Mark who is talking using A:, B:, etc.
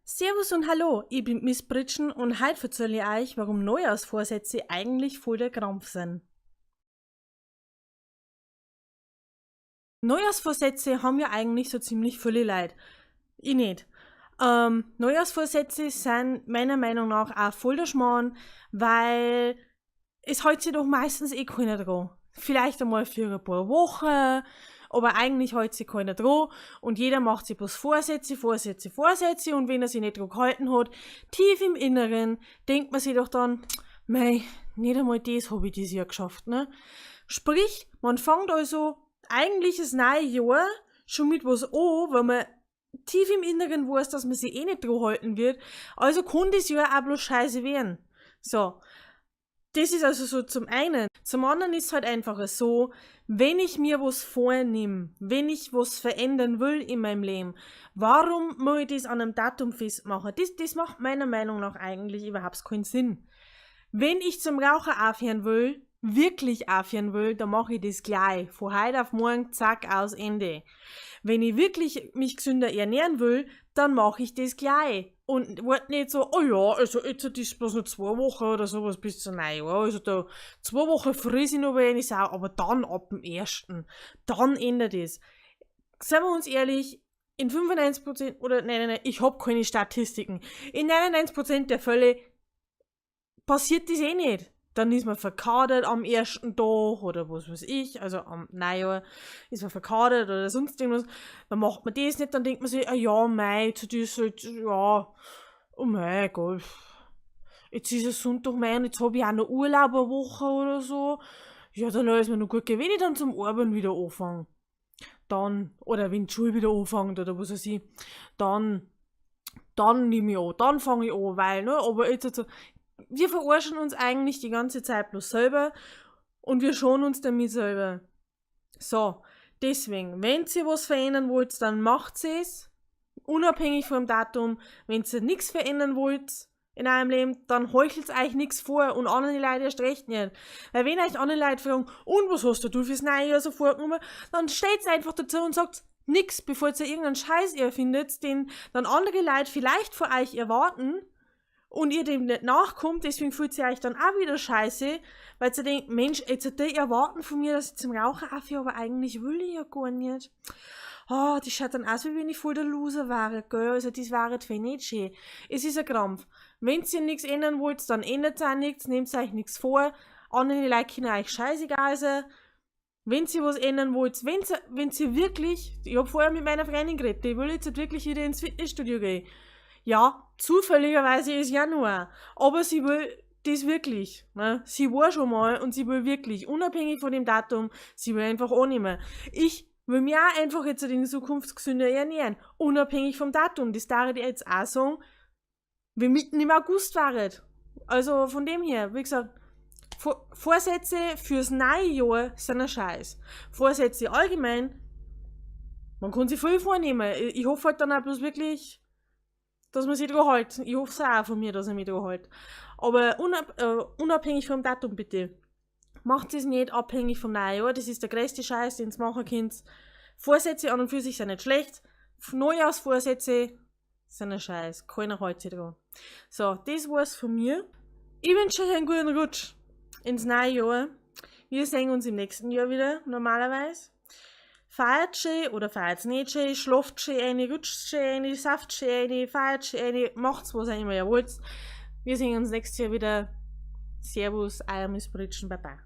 A: Servus und Hallo, ich bin Miss Pritschen und heute erzähle ich euch, warum Neujahrsvorsätze eigentlich voll der Krampf sind. Neujahrsvorsätze haben ja eigentlich so ziemlich viele Leute. Ich nicht. Neujahrsvorsätze sind meiner Meinung nach auch voll der Schmarrn, weil es hält sich doch meistens eh keiner dran. Vielleicht einmal für ein paar Wochen, aber eigentlich hält sich keiner dran und jeder macht sich bloß Vorsätze, Vorsätze, Vorsätze und wenn er sich nicht dran gehalten hat, tief im Inneren denkt man sich doch dann, mei, nicht einmal das hab ich dieses Jahr geschafft, ne? Sprich, man fängt also eigentlich das neue Jahr schon mit was an, weil man tief im Inneren weiß, dass man sich eh nicht dran halten wird, also kann das Jahr auch bloß scheiße werden. So. Das ist also so zum einen. Zum anderen ist es halt einfach so, wenn ich mir was vornehme, wenn ich was verändern will in meinem Leben, warum muss ich das an einem Datum festmachen? Das macht meiner Meinung nach eigentlich überhaupt keinen Sinn. Wenn ich zum Rauchen aufhören will, wirklich aufhören will, dann mache ich das gleich. Von heute auf morgen, zack, aus, Ende. Wenn ich wirklich mich gesünder ernähren will, dann mache ich das gleich. Und warte nicht so, oh ja, also jetzt ist bloß noch 2 Wochen oder sowas bis zum Neujahr. Also da 2 Wochen friss ich noch wie eine Sau, aber dann ab dem 1., dann ändert es. Seien wir uns ehrlich, in 95% oder nein, nein, nein, ich hab keine Statistiken. In 99% der Fälle passiert das eh nicht. Dann ist man verkadert am ersten Tag oder was weiß ich, also am Neujahr ist man verkadert oder sonst irgendwas. Dann macht man das nicht, dann denkt man sich, ah ja, mei, jetzt ist halt, ja, oh mein Gott, jetzt ist es Sonntag, mei, und jetzt hab ich auch noch Urlaub eine Woche oder so. Ja, dann ist mir noch gut, wenn ich dann zum Arbeiten wieder anfange. Dann, oder wenn die Schule wieder anfängt oder was weiß ich, dann nehme ich an, dann fange ich an, weil, ne, aber jetzt, also, wir verarschen uns eigentlich die ganze Zeit bloß selber und wir schonen uns damit selber. So, deswegen, wenn ihr was verändern wollt, dann macht es, unabhängig vom Datum. Wenn ihr nichts verändern wollt in eurem Leben, dann heuchelt euch nichts vor und andere Leute erst recht nicht. Weil wenn euch andere Leute fragen, und was hast du fürs neue Jahr so vorgenommen, dann steht's einfach dazu und sagt nix, bevor ihr irgendeinen Scheiß erfindet, den dann andere Leute vielleicht von euch erwarten und ihr dem nicht nachkommt, deswegen fühlt ihr euch dann auch wieder scheiße, weil ihr denkt, Mensch, jetzt hat die erwarten von mir, dass ich zum Rauchen aufhöre, aber eigentlich will ich ja gar nicht. Oh, das schaut dann aus, wie wenn ich voll der Loser wäre, gell? Also das wäre jetzt nicht schön. Es ist ein Krampf. Wenn ihr nichts ändern wollt, dann ändert auch nichts, nehmt euch nichts vor, andere Leute können euch scheißegal sein. Wenn ihr was ändern wollt, wenn ihr wirklich, ich hab vorher mit meiner Freundin geredet, die will jetzt wirklich wieder ins Fitnessstudio gehen. Ja, zufälligerweise ist Januar, aber sie will das wirklich. Ne? Sie war schon mal und sie will wirklich, unabhängig von dem Datum, sie will einfach auch nicht mehr. Ich will mich auch einfach jetzt in Zukunft gesünder ernähren, unabhängig vom Datum. Das darf ich jetzt auch sagen, wir mitten im August waren. Also von dem her, wie gesagt, Vorsätze fürs neue Jahr sind ein Scheiß. Vorsätze allgemein, man kann sich viel vornehmen. Ich hoffe halt dann auch bloß wirklich, dass man sich dran hält. Ich hoffe es auch von mir, dass ich mich dran halte. Aber unabhängig vom Datum bitte. Macht es nicht abhängig vom neuen Jahr. Das ist der größte Scheiß, den ihr machen könnt. Vorsätze an und für sich sind nicht schlecht. Neujahrsvorsätze sind ein Scheiß. Keiner hält sich dran. So, das war's von mir. Ich wünsche euch einen guten Rutsch ins neue Jahr. Wir sehen uns im nächsten Jahr wieder, normalerweise. Feiert schön oder feiert's nicht schön, schlaft schön rein, rutscht schön rein, sauft schön rein, feiert schön rein, macht's, was auch immer ihr wollt. Wir sehen uns nächstes Jahr wieder. Servus, euer Miss Pritschen, baba.